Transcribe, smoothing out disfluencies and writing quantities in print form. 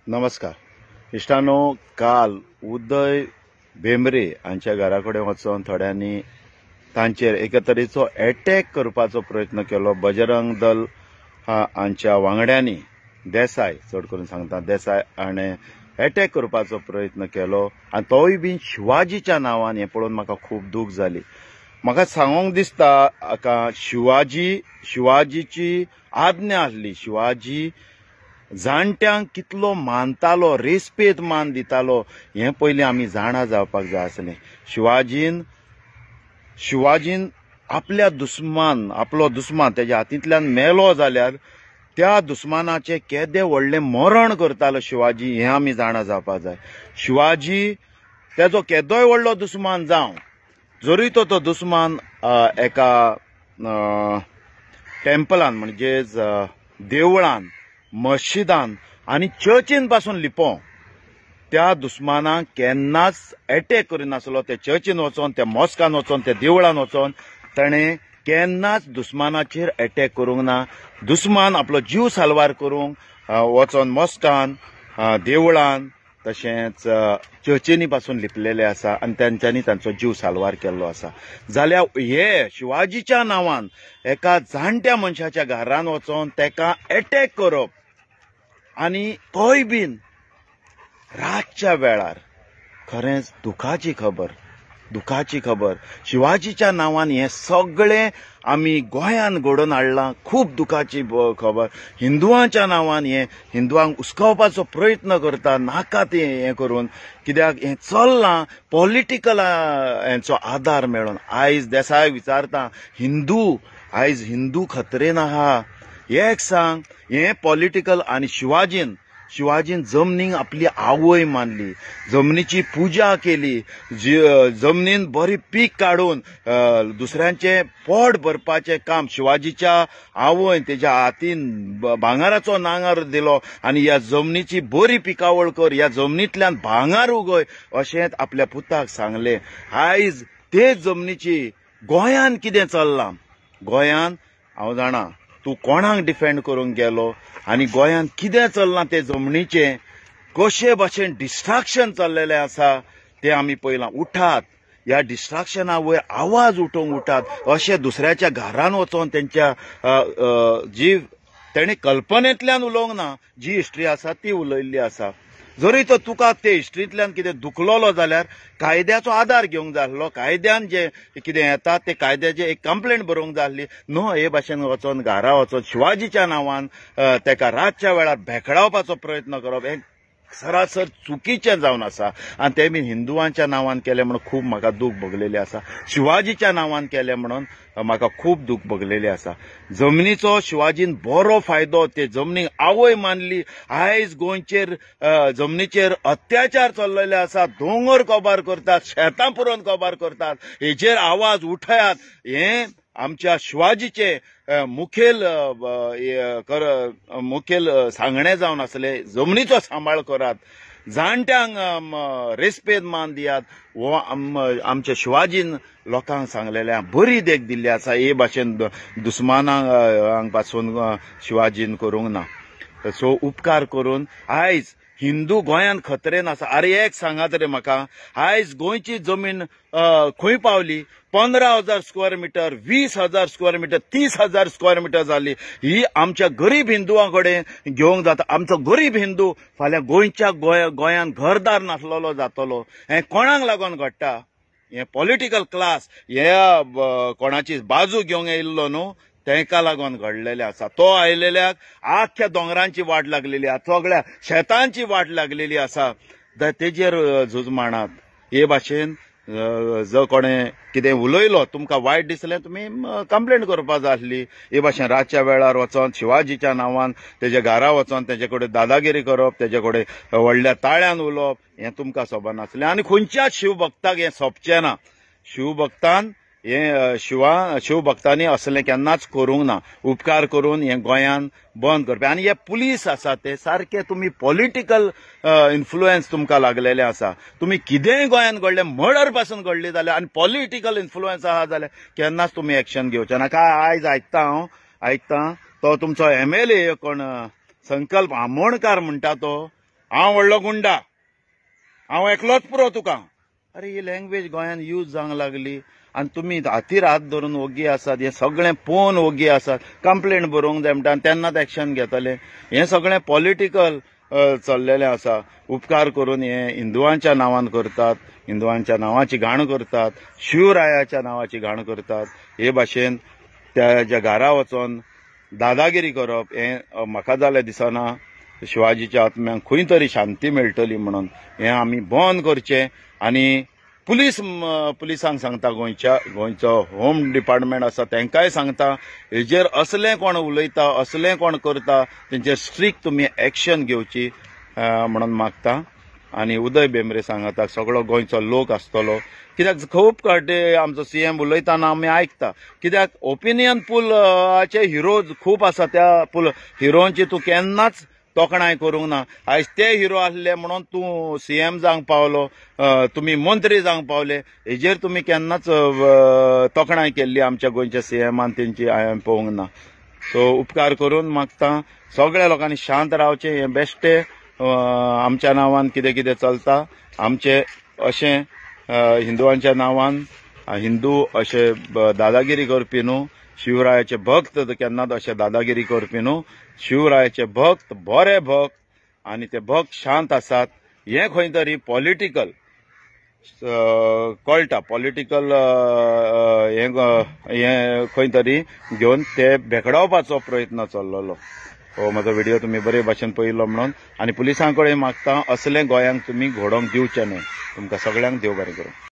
नमस्कार इश्टानो, काल उदय भेंब्रे हांच्या घरा कडेन वचून थोड्यांनी तांचेर एके तरेचो एटॅक करपाचो प्रयत्न केलो. बजरंग दल हांच्या वांगड्यांनी, देसाय चड करून सांगता, देसाय हाणें एटॅक करपाचो प्रयत्न केलो आनी तोय बीन शिवाजीच्या नांवान. हें पळोवन म्हाका खूब दूख जाली. म्हाका सांगूंक दिसता का शिवाजीची आज्ञा आसली. शिवाजी जाणट्यांक कितलो मानतालो, रेस्पेद मान दितालो, हें पयलीं आमी जाणा जावपाक जाय आसलें. शिवाजीन आपल्या दुस्मान, आपलो दुस्मान तेज्या हातींतल्यान मेलो जाल्यार त्या दुस्मानाचें केदें व्हडलें मरण करतालो शिवाजी, हें आमी जाणा जावपाक जाय. शिवाजी तेजो केदोय व्हडलो दुस्मान जावं, जरूय तो दुस्मान एका टेम्पलान म्हणजेच देवळान, मस्जिदान आनी चर्चीन पासून लिपों, त्या दुस्मानाक केन्नाच एटॅक करिनासलो. ते चर्चीन वचोन, त्या मॉस्कान वचोन, त्या देवळान वचोन ताणें केन्नाच दुस्मानाचेर एटॅक करूंक ना. दुस्मान आपलो जीव साल्वार करूंक वचोन मॉस्कान, देवळान, तशेंच चर्चीनी पासून लिपलेले आसा आनी तांच्यांनी तांचो जीव साल्वार केल्लो आसा. जाल्यार हे शिवाजीच्या नांवान एका जाणट्या मनशाच्या घरान वचोन ताका एटॅक करप आनी तोय बीन रातच्या वेळार, खरेंच दुखाची खबर, दुखाची खबर. शिवाजीच्या नांवान हें सगळें आमी गोंयान घडोवन हाडलां, खूब दुखाची खबर. हिंदुवांच्या नांवान हें हिंदुवांक हुस्कावपाचो प्रयत्न करता, नाका तें हें करून. कित्याक हें चल्लां पॉलिटिकल हेंचो आदार मेळोन. आयज देसाय विचारता, हिंदू आयज हिंदू खतरेन आहा. एक सांग, हें पॉलिटिकल. आनी शिवाजीन जमनीक आपली आवय मानली, जमनीची पुजा केली, जमनीन बरी पीक काडून दुसऱ्यांचें पोट भरपाचें काम शिवाजीच्या आवयन तेज्या हातीन भांगराचो नांगर दिलो आनी ह्या जमनीची बरी पिकावळ कर, ह्या जमनींतल्यान भांगर उगय अशें आपल्या पुताक सांगलें. आयज ते जमनीची गोंयान कितें चल्लां, गोंयान हांव जाणा तूं कोणाक डिफेंड करूंक गेलो आनी गोंयांत कितें चल्लां ते जमनीचें कशे भाशेन डिस्ट्राक्शन चल्लेलें आसा तें आमी पळयलां. उठात, ह्या डिस्ट्राक्शना वयर आवाज उठोवंक उठात. अशें दुसऱ्याच्या घरान वचोन तेंच्या जी तेणी कल्पनेंतल्यान उलोवंक ना, जी हिस्ट्री आसा ती उलयल्ली आसा. जरी तो तुका ते हिस्ट्रींतल्यान कितें दुखलोलो जाल्यार कायद्याचो आदार घेवंक जाय आसलो. कायद्यान जें कितें येता ते कायद्याचें एक कंप्लेंट बरोवंक जाय आसली. न्हू हे भाशेन वचोन घरा वचोन शिवाजीच्या नांवान तेका रातच्या वेळार भेकडावपाचो प्रयत्न करप हें सरासर चुकीचें जावन आसा. आनी तें बी हिंदुवांच्या नांवान केलें म्हणून खूब म्हाका दूख भोगलेली आसा. शिवाजीच्या नांवान केलें म्हणून म्हाका खूब दूख भोगलेली आसा. जमनीचो शिवाजीन बरो फायदो, ते जमनीक आवय मानली. आयज गोंयचेर जमनीचेर अत्याचार चल्लेले आसा. दोंगर कबार करतात, शेतां पुरोवन कबार करतात. हेचेर आवाज उठयात. हें आमच्या शिवाजीचे मुखेल मुखेल सांगणें जावन आसलें. जमनीचो सांबाळ करात, जाणट्यांक रेस्पेद मान दियात. हो आमच्या शिवाजीन लोकांक सांगलेलें, बरी देख दिल्ली आसा. हे भाशेन दुस्मानांक पासून शिवाजीन करूंक ना. सो उपकार करून आयज हिंदू गोंयांत खतरेन आसा. आरे एक सांगात रे म्हाका, आयज गोंयची जमीन खंय पावली? 15,000 square metre, 20,000 square metre, 30,000 square metre जाली. ही आमच्या गरीब हिंदुवां कडेन घेवंक जाता. आमचो गरीब हिंदू फाल्यां गोंयच्या गोंयांत घरदार नासलेलो जातलो. हें कोणाक लागून घडटा? हें पॉलिटिकल क्लास हे कोणाची बाजू घेवंक येयल्लो न्हू, तेंका लागून घडलेलें आसा. तो आयलेल्याक आख्ख्या दोंगरांची वाट लागलेली आसा, सगळ्या शेतांची वाट लागलेली आसा. तेजेर झूज मांडात. हे भाशेन जर कोणें कितें उलयलो तुमकां वायट दिसलें, तुमी कंप्लेंट करपाक जाय आसली. हे भाशेन रातच्या वेळार वचोन शिवाजीच्या नांवान तेज्या घरा वचोन तेजे कडेन दादागिरी करप, तेजे कडेन व्हडल्या ताळ्यान उलोवप हें तुमकां सोबा नासलें. आनी खंयच्याच शिवभक्ताक हें सोबचें ना. शिवभक्तान हें शिवभक्तांनी असलें केन्नाच करूंक ना. उपकार करून हें गोंयान बंद करपी. आनी हे पुलीस आसा ते सारके तुमी पॉलिटिकल इन्फ्लुएन्स तुमकां लागलेले आसा. तुमी कितेंय गोंयान घडलें, मर्डर पासून घडली जाल्यार आनी पॉलिटिकल इन्फ्लुएन्स आहा जाल्यार केन्नाच तुमी एक्शन घेवचे ना. काय आयज आयकता हांव, आयकता तो तुमचो MLA कोण संकल्प आमोणकार म्हणटा तो हांव व्हडलो गुंडा, हांव एकलोच पुरो तुका. अरे ही लँग्वेज गोंयान यूज जावंक लागली आनी तुमी हातीर हात धरून ओगी आसात. हें सगळें पळोवन ओगी आसात. कंप्लेंट बरोवंक जाय म्हणटा तेन्नाच एक्शन घेतले. हें सगळें पॉलिटिकल चल्लेलें आसा. उपकार करून हें हिंदुवांच्या नांवान करतात, हिंदुवांच्या नांवाची घाण करतात, शिवरायाच्या नांवाची घाण करतात. हे भाशेन त्या घरा वचोन दादागिरी करप हें म्हाका जाल्यार दिसना शिवाजीच्या आत्म्यांक खंय तरी शांती मेळटली म्हणून. हें आमी बंद करचें. आनी पुलिसांक सांगता, गोंयचो होम डिपार्टमेंट आसा तांकांय सांगता, हेजेर असलें कोण उलयता, असलें कोण करता तेंचेर स्ट्रिक्ट तुमी एक्शन घेवची म्हणून मागता. आनी उदय भेंब्रे सांगता सगळो गोंयचो लोक आसतलो, कित्याक खूब फावटी आमचो सीएम उलयतना आमी आयकता, कित्याक ओपिनियन पुलाचे हिरोज खूब आसा. त्या पुल हिरोंची तूं केन्नाच तोखणाय करूंक ना. आयज ते हिरो आसले म्हणून तूं सीएम जावंक पावलो, तुमी मंत्री जावंक पावले. हेजेर तुमी केन्नाच तोखणाय केल्ली आमच्या गोंयच्या सीएमान तेंची हांवें पळोवंक ना. सो उपकार करून मागता सगळ्या लोकांनी शांत रावचें. हें बेश्टें आमच्या नांवान कितें कितें चलता. आमचे अशें हिंदुवांच्या नांवान हिंदू अशे दादागिरी करपी न्हू, शिवरायाचे भक्त केन्नाच अशे दादागिरी करपी न्हू. शिवरायाचे भक्त बरे भक्त आनी ते भक्त शांत आसात. हें खंय तरी पॉलिटिकल कळटा, पॉलिटिकल हें खंय तरी घेवन ते भेकडावपाचो प्रयत्न चल्लेलो. हो म्हजो व्हिडिओ तुमी बरे भाशेन पळयलो म्हणून आनी पुलिसां कडेन मागता असलें गोंयांक तुमी घडोवंक दिवचें न्हय. तुमकां सगळ्यांक देव बरें करूं.